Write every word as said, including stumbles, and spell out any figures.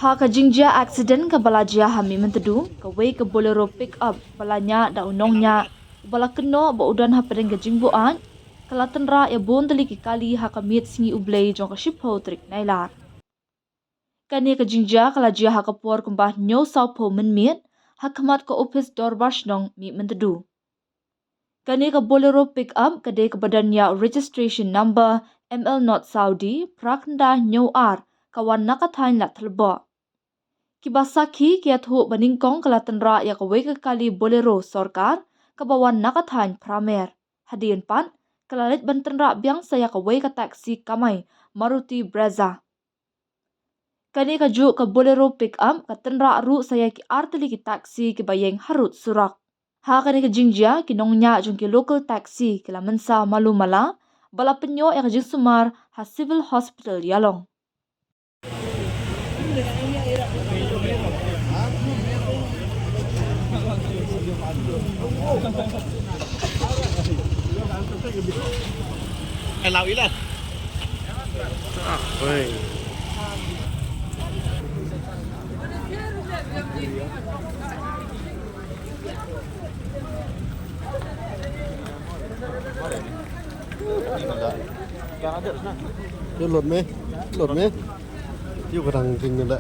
Ha ka jingjia accident kaba la jia ha Mihmyntdu, kawei ka Bolero pickup ba la ñiah da u nongñiah uba la kynnoh ba u don hapdeng ka jingbuaid, ka la tynrah ïa bun tylli ki kali ha ka miet Sngi U Blei jong ka shiphew tarik Nailar. Kane ka jingjia ka la jia ha ka por kumba hynñiew sawphew mynmiet ha khmat ka ophis dorbar shnong Mihmyntdu. Kane ka Bolero pickup ka dei kaba don ïa u registration number M L not Saudi phra khyndai hynñiew ar, ka wan na ka thaiñ Ladthadlaboh. Kiba sakhi ki ïathuh ba nyngkong ka la tynrah ïa kawei ka kali Bolero sorkar kaba wan na ka thaiñ Pramer. Hadien pat ka la leit ban tynrah biang sa ïa kawei ka taxi kamai Maruti Brezza. Kane kajuh ka Bolero pickup ka tynrah ruh sa ïa ki ar tylli ki taxi kiba ïeng harud surok. Ha kane ka jingjia, ki nongñiah jong ki local taxi ki la mynsaw malu mala bad la pynïoh ïa ka jingsumar ha Civil Hospital Ïalong. Ïa, lut me, lut me. Ïa, ka dang jing la.